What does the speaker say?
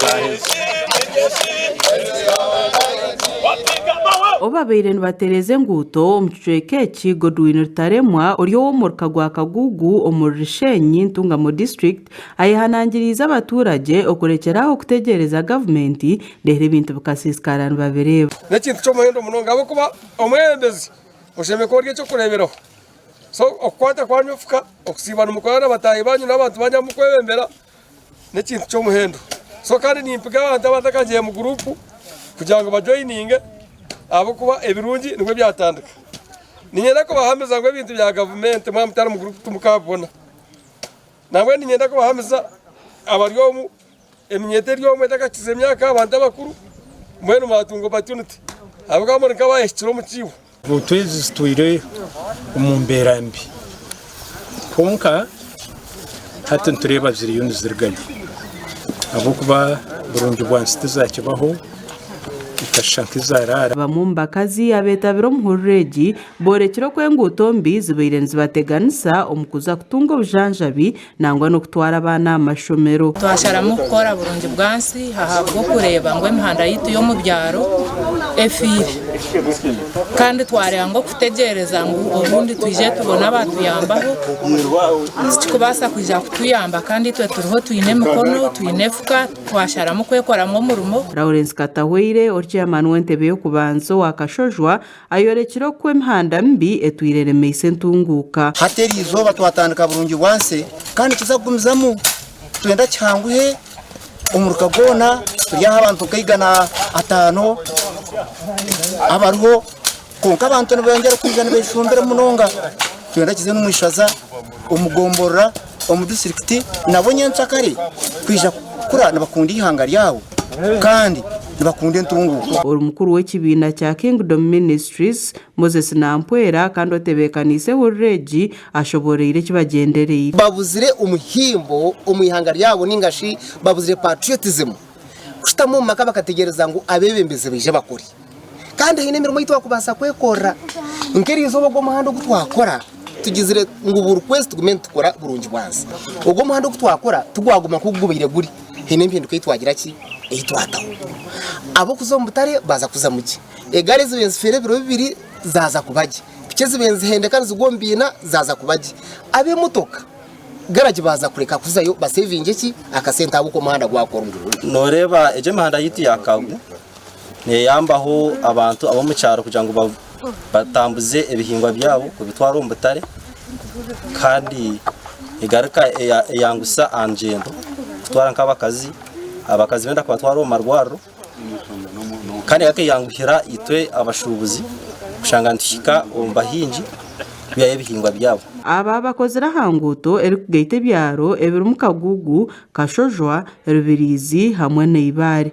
eshaaha ezi. Obu babaire nibatereeza enguuto omu kicweka eki, Godwin Rutaremwa ori ow'omuruka gwa Kagugu omuri Rushenyi, Ntungamo District, ayehanangiriize abaturage okurekyera aho kutegyereza gavumenti reero ebintu bikasiisikara nibabireeba. N'ekintu ky'omuhendo munonga ahabw'okuba omwebembezi oshemereire kuba ori eky'okureeberaho. So okukwata kwanyu efuka, okusiiba nimukora na bataahi baanyu n'abantu baanyu abu murikwebembera n'ekintu ky'omuhendo. So kandi nimpiga abantu abatakagiire mu guruupu kugira ngu bajoyininge ahabw'okuba ebirungi nibwo byatandika. Niinyenda kubahamiza ngu ebintu bya gavumenti mwaba mutari mu guruupu timukabibona. Nambwenu niinyenda kubahamiza abari omu Eminyeeto eri omwe etakakize emyaka abantu abakuru mbwenu mwatunga opportunity ahabw'okuba muri nk'abaahikire omu kiibo. Enguuto ezi zitwire omu mbeera mbi kwonka hati nitureeba ziriyo nizirugayo ahabw'okuba burungi bwansi tizakibaho ekashusha nk'ezaraara. Bamwe omu bakazi abeetabire omuhururu egi boorekire oku enguuto mbi zibaire nizibateganisa omu kuza kutunga obujanjabi nangwa n'okutwara abaana aha mashomero. Twasharamu kukora burungi bwansi ahabw'okureeba ngu emihanda yaitu y'omu byaro efiire kandi twareeba ngu okutegyereza ngu obundi twije tubone abatuyambaho tikikubaasa kwija kutuyamba kandi itwe turiho twine emikono twine efuka twasharamu kwekoramu omurimo. Lawrence Katahweire ori chairman w'entebe y'okubanza owa Kashojwa Ayorekire oku emihanda mibi etwire eremeise entunguuka. Hati eri izooba twatandika burungi bwansi kandi nikiza kugumizamu. Nitwenda kihanguhe omuruka gwona turi aha abantu nka 500 abariho kwonka abantu nibongyera kwija nibeshumbira munonga. Nitwenda kize n'omu ishaza, omu gomborora, omu disiturikiti nabo nyenkyakare kwija kukura nibakunda eihanga ryabo kandi nibakunda entunguuka. Ori mukuru w'ekibiina kya Kingdom Ministries, Moses Nampwera kandi otebeekaniise ehururu egi ashobooroire eki bagyendereire. Babuzire omuhimbo omu ihanga ryabo ninga shi babuzire patriotism kushutama omu maka bakategyereza ngu abebembezi baije bakore. Kandi haine emirimo ei twakubaasa kwekorera. Nk'eriizooba ogu omuhanda ogu twakora tugizire ngu buri kwezi tugume nitukora burungi bwansi. Ogu omuhanda ogu twakora tigwaguma nk'oku gubaire guri, haine empinduka ei twagira ki? Ei twataho. Ab'okuza omu butare baaza kuzamu gye. Egaari ezibaire nizifeera ebiro bibiri zaaza kuba gye. Piki ezibaire nizihendeka nizigwa omu biina zaaza kuba gye. Ab'emotoka garagi baaza kureka kuzayo baseevingye ki? Akasente ahabw'okuba omuhanda gwakorwa. Nooreeba egi emihanda yaitu ya Kagu Neeyambaho abantu ab'omu kyaro kugira ngu batambuze ebihingwa byabo kubitwara omu butare kandi egaruka eyangusa aha ngyendo kutwara nk'abakazi, abakazi benda kubatwara omu marwariro kandi egaruka eyanguhira itwe abashuubuzi kushanga nituhika omu bahingi kwihayo ebihingwa byabo. Aba bakozire aha nguuto erikugaita ebyaro ebirimu Kagugu, Kashojwa, Rubirizi hamwe na Ibare.